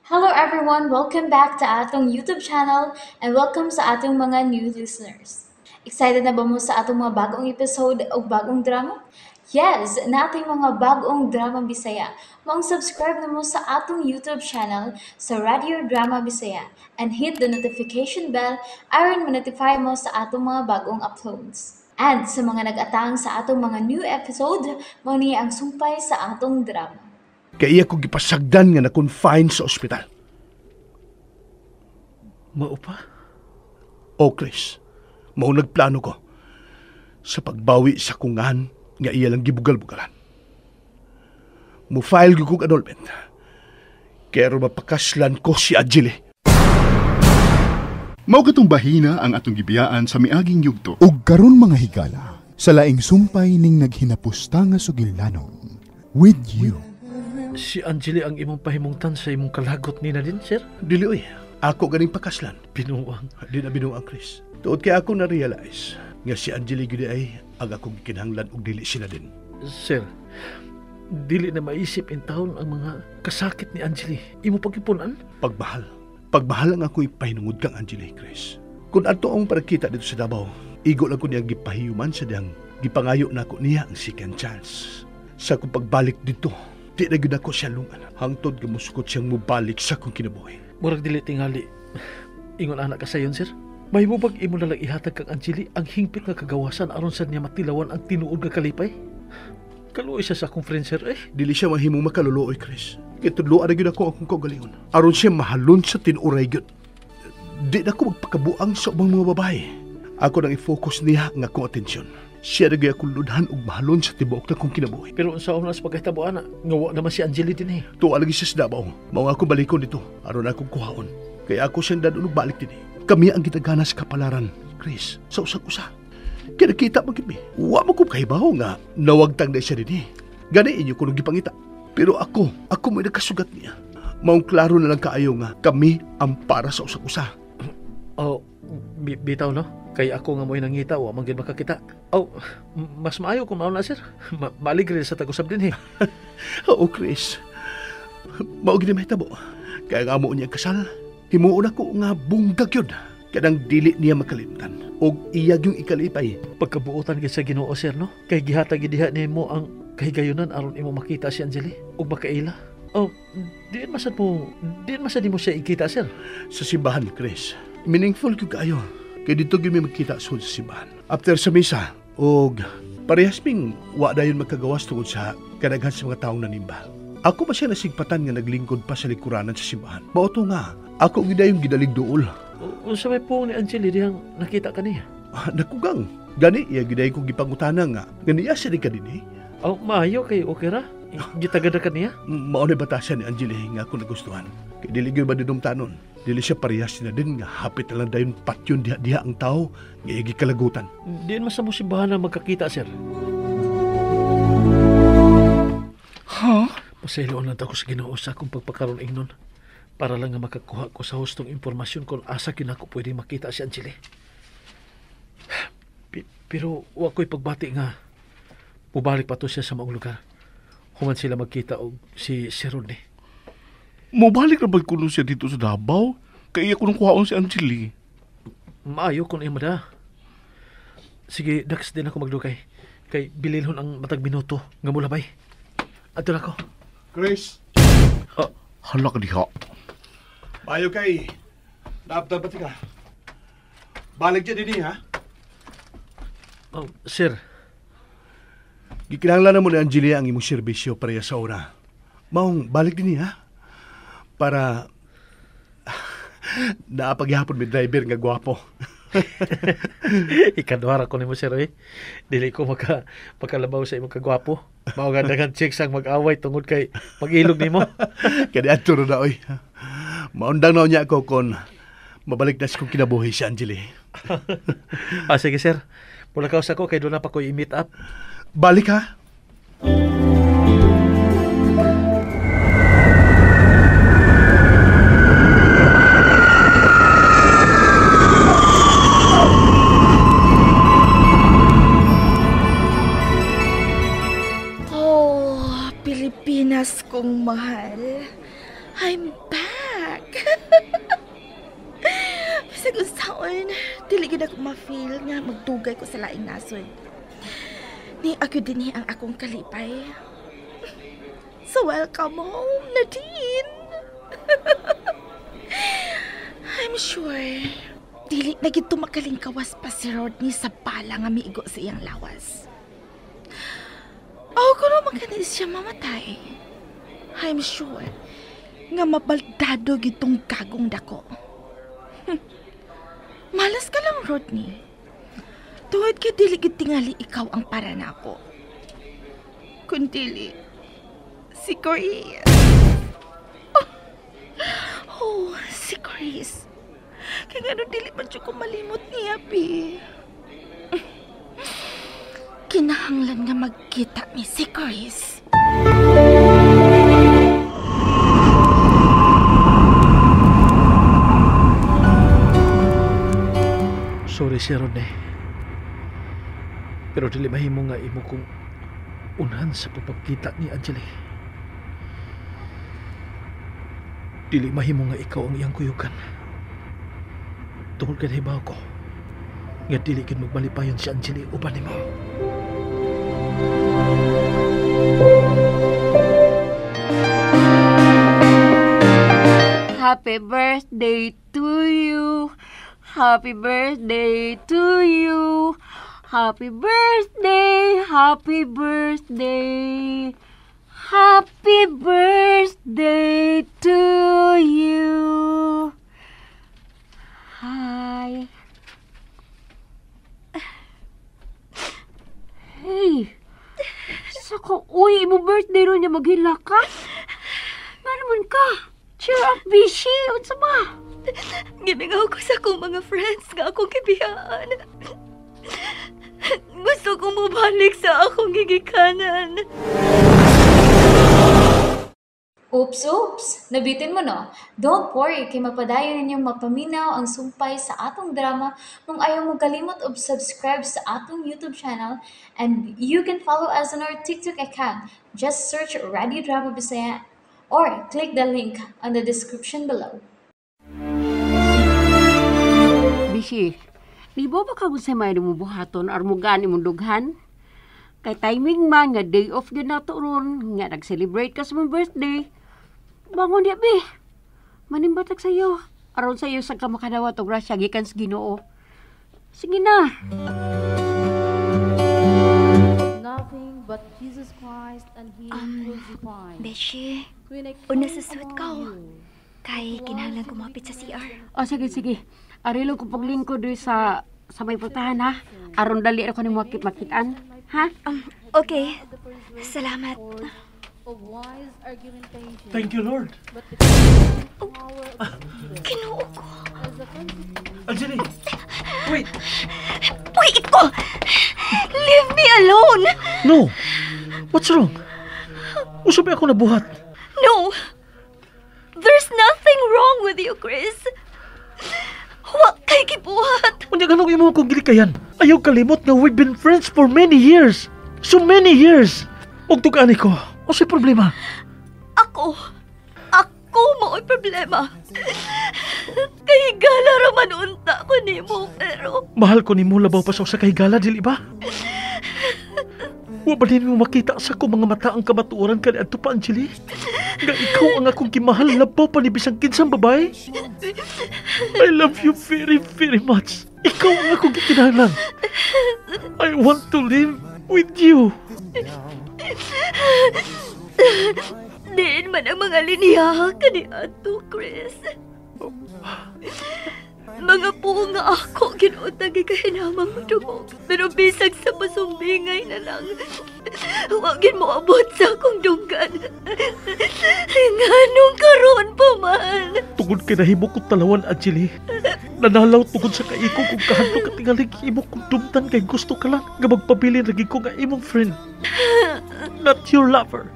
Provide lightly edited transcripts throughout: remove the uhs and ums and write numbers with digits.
Hello everyone! Welcome back to atong YouTube channel and welcome sa atong mga new listeners. Excited na ba mo sa atong mga bagong episode o bagong drama? Yes! Nating mga bagong drama Bisaya. Maong subscribe na mo sa atong YouTube channel sa Radio Drama Bisaya and hit the notification bell aron ma-notify mo sa atong mga bagong uploads. And sa mga nag-atang sa atong mga new episode, mao ni ang sumpay sa atong drama. Kaya iya ko gipasagdan nga na-confine sa ospital. Mao pa? O Chris, mao nagplano ko sa pagbawi sa kungan nga iya lang gibugal-bugalan. Mo-file gyud kog annulment. Pero mapakaslan ko si Angeli. Mao katong bahina ang atong gibiyaan sa miaging yugto. Ug karon mga higala, sa laing sumpay ning naghinapusta nga sugilanon. With you. Si Angeli ang imong pahimungtan sa imong kalagot ni Nadine, sir? Dili oy, ako ganing pakaslan. Binuang. Di na binuang, Chris. Tuod kay ako na-realize nga si Angeli gyud ay ang akong gikinahanglan og dili si Nadine. Sir, dili na maisip in taon ang mga kasakit ni Angeli. Imo pagkipunan? Pagmahal. Pagmahal ang ako'y pahinungod kang Angeli, Chris. Kung ato ang parakita dito sa Davao, igo lang ko niyang gipahiyuman sa diyang gipangayo na ako niya ang second chance. Sa akong pagbalik dito, di na gyud ako siya lungan. Hangtod gamuskot siyang mubalik sa akong kinabuhi. Murag dili tingali. Ingon anak ka sayon, sir. Mahimo bag imo na lang ihatag kang Angeli ang hingpit nga kagawasan aron sa niya matilawan ang tinuod nga kalipay? Kaluoy siya sa akong friend, sir, eh. Dili siya mahimong makaluluoy, Chris. Kay tudloan na gyud ako akong kaugalingon. Aron siya mahalon sa tinuray gyud. Di na ako magpakabuang sa ubang mga babae. Ako nang i-focus niya ang akong atensyon. Siya na gyud akong ludhan og mahalon sa tibuok na akong kinabuhi. Pero unsa na sa pagkahitabo ana, nga wa naman si Angeli din eh. Tuwa lagi siya sa Davao. Mao nga ako balikon dito aron akong kuhaon. Kaya ako siyang dadon og balik dinhi. Kami ang gitagana sa kapalaran, Chris, sa usag-usa. Kaya nakita mo kami. Wa mo ko kahibaw nga nawagtang na siya dinhi. Gani inyo ko nung gipangita. Pero ako mo'y nakasugat niya. Maong klaro na lang kaayo nga kami ang para sa usag-usa. Oh, bitaw no? Kay ako nga mo'y nangita, wa man gyud makakita. Oh, mas maayo kung mauna, sir. Maaligre sa tag-usab din eh. Oo, Chris. Mao gid mahitabo. Kaya nga mo niya kasal. Himuon ako nga bunggag yun. Kanang dili niya makalimtan. Og iyag yung ikalipay. Pagkabuotan gid sa Ginoo, sir, no? Kay gihatag gid diha nimo ang kahigayonan aron imo makita si Angeli ug makaila. Oh, diin masad nimo siya ikita, sir. Sa simbahan, Chris. Meaningful gyud kaayo. Kay dito gyud mi magkita sa simbahan. After sa misa, og parehas ming wa dayon magkagawas tungod sa kadaghan sa mga taong nanimba. Ako pa siya nasigpatan nga naglingkod pa sa likuranan sa simbahan. Mao to nga, ako gyud dayong gidalig duol. Unsa may po ni Angeli dihang nakita kaniya? Nakugang. Gani iya gyud kong gipangutana nga niya siya di ka dinhi. Oh, maayo kay okay ra. Gitagad ka niya? Mao na batasan ni Angeli nga ako nagustuhan. Kay dili gyud madinumtanon. Dili siya parehas na din nga hapit na lang dayon patyon diha-diha ang tao nga iya gikalagutan. Diin man sa mo simbahan na magkakita, sir. Ha? Pasayloon lang ako sa Ginoo sa akong pagpakaroon ingnon. Para lang nga makakuha ko sa hustong impormasyon kung asa kinako pwede makita si Angeli. Pero wa ko'y pagbati nga mubalik pa to siya sa maong lugar. Human sila magkita og si Rodney. Mubalik na ba kuno siya dito sa Davao? Kaya iya ko nung kuhaon si Angeli. Maayo kung iya mada. Sige, Dax din ako magdukay. Kay bililhon ang matag minuto nga mulabay. Adto na ko. Chris! Oh. Hala ka diha. Maayo kay. Naaptan pa ka. Balik dyan din ha? Oh, sir. Gikinahanglan na mo ni Angelia ang imong serbisyo pareha sa una. Maong balik din ha? Para naapaghapon may driver nga gwapo. Ikaduhara ko nimo, sir, eh. Dili ko makalabaw sa imong kagwapo. Mao nga daghan chicks ang mag-away tungod kay pag-ilog nimo. Kani adto na oy. Maundang na unya ko kon mabalik na sa kong kinabuhi si Angeli. Ah, sige, sir. Mulakaw sa ko kay doon na pa ko i-meet up. Balik ha. Oh, Pilipinas kong mahal. I'm back. back. Bisag unsaon, dili gid ako ma-feel nga magdugay ko sa laing nasod. Ni ako dinhi ang akong kalipay. So welcome home, Nadine. I'm sure dili na gid makalingkawas pa si Rodney sa bala nga miigo sa iyang lawas. Oh, kuno man siya mamatay. I'm sure nga mabaldado gitong gagong dako. Malas ka lang, Rodney. Tuod kay dili gid tingali ikaw ang para nako. Kundili si Chris. Oh, si Chris. Kaya nga no, dili man ko malimot niya, Pi. Kinahanglan nga magkita ni si Chris. Sorry si Rodney. Pero dili mahimo nga imo kong unhan sa pagpagkita ni Angeli. Dili mahimo nga ikaw ang iyang kuyukan. Tungod kay nahibaw ko nga dili gid magbalipayon si Angeli uban nimo. Happy birthday to you. Happy birthday to you. Happy birthday, happy birthday. Happy birthday to you. Hi. Hey. Saka, uy, imo birthday ron niya maghila ka? Nga naman ka? Cheer up, Bishi. Unsa ba? Gimingaw ko sa akong mga friends nga akong kibiyaan. Gusto kong mubalik sa akong gigikanan. Oops, oops! Nabitin mo, no? Don't worry, kay mapadayon ninyong mapaminaw ang sumpay sa atong drama kung ayaw mo kalimot og subscribe sa atong YouTube channel, and you can follow us on our TikTok account. Just search Radio Drama Bisaya or click the link on the description below. Bishi, di ba ba kung sa may numubuhaton or mugaan imong dughan? Kay timing man nga day off gyud nato ron, nga nag-celebrate ka sa mong birthday. Bangon diya, be. Manimbatag sa'yo. Aron sa'yo sa kamakadawat o grasya gikan sa Ginoo. Sige na. Nothing but Jesus Christ and Him crucified. Beshi, una sa suit ko. Kay kinahanglan kumapit sa CR. O, sige, sige. Arilo ko paglingkod doon sa may putahan, ha? Aron dali ako ni makitaan, ha? Okay. Salamat. Thank you, Lord. Oh, Ginoo ko. Angeli, wait. Wait ko! Leave me alone! No. What's wrong? Usabay ako nabuhat. No. There's nothing wrong with you, Chris. Wa kay gibuhat. Unya ganong imo akong gilikayan. Ayaw kalimot nga we've been friends for many years. So many years. Og tug-ani ko. Unsay problema? Ako mao'y problema. Kay higala ra man unta ko nimo, pero mahal ko nimo labaw pa sa usa ka higala, dili ba? Wa ba din mo makita sa akong mga mata ang kamatuoran kaniadto pa, Angeli? Nga ikaw ang akong gimahal labaw pa ni bisang kinsang babae? I love you very, very much. Ikaw ang akong gikinahanglan. I want to live with you. Diin man ang mga linya kaniadto, Chris. Mga punga ako ginuot gikahinamang madungog. Pero bisag sa pasumbingay na lang, huwagin mo abot sa akong dunggan. Nganong karon pa man. Tungod kay nahimo kong talawan, Angeli. Nanalaw tungod sa kaiko kung kahadlok at tingalig imo kong dumtan kay gusto ka lang nga magpabilin lagi ko nga imong friend. Not your lover.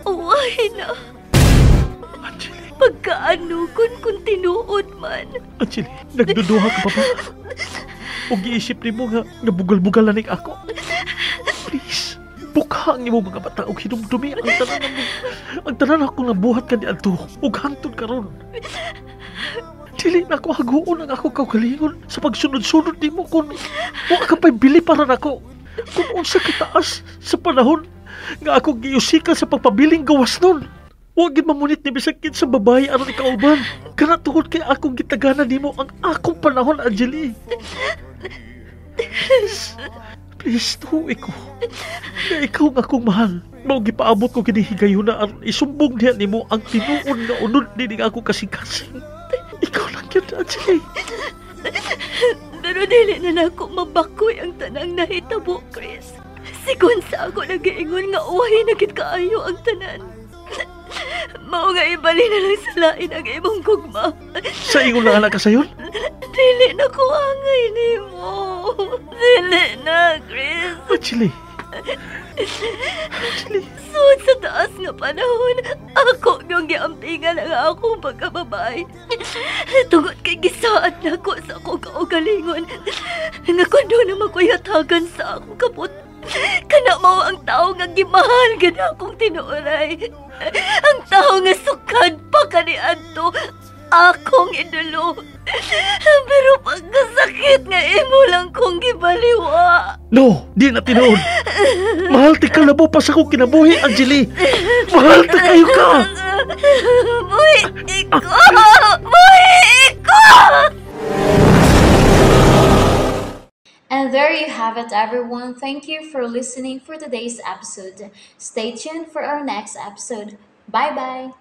Uwahin na. Angeli. Pagkaano kun tinuod man. Angeli, nagduduha ka pa ba? O giisip nimo nga bugal-bugal na nik ako. Please, Bukha ang imong mga mata ug hinumdumi ang tanan ang tanan akong nabuhat kaniadto ug hangtod karon. Dili na ako haguon ang akong kaugalingon sa pagsunod-sunod nimo kun wa ka pa'y bili para nako. Kung unsa kataas sa panahon nga ako giyusikan sa pagpabiling gawas nun. Wa gid mamunit ni bisag kinsa babae aron ikauban. Kana tungod kay akong gitagana nimo ang akong panahon, Angeli. Please, please, tuwi ko. Nga ikaw ang akong mahal. Mao gipaabot ko kini higayuna aron isumbong diha nimo ang tinuod nga unod nining akong kasing-kasing. Ikaw lang yun, Angeli. Pero dili na nako mabakoy ang tanang nahitabo, Chris. Sigon sa ako nagiingon nga uwahi na gid kaayo ang tanan. Mao nga ibali na lang sa lain ang imong gugma. Sa ingon lang anak ka sayon? Dili na ko angay nimo. Dili na, Chris. Angeli. Sud sa taas nga panahon, ako yung giampingan ang akong pagkababae. Tungod kay gisaad nako sa akong kaugalingon. Nga kundo na makuyatagan sa akong kaput. Kana mao ang tao nga gimahal gid akong tinuoray. Ang tao nga sukad pa kaniadto akong idolo. Pero pagkasakit nga imo lang kong gibaliwa. No, di na tinuod. Mahal ti ka labo pa sa akong kinabuhi, Angeli. Mahal ti kayo ka. Buhi iko! Buhi iko! And there you have it, everyone. Thank you for listening for today's episode. Stay tuned for our next episode. Bye bye.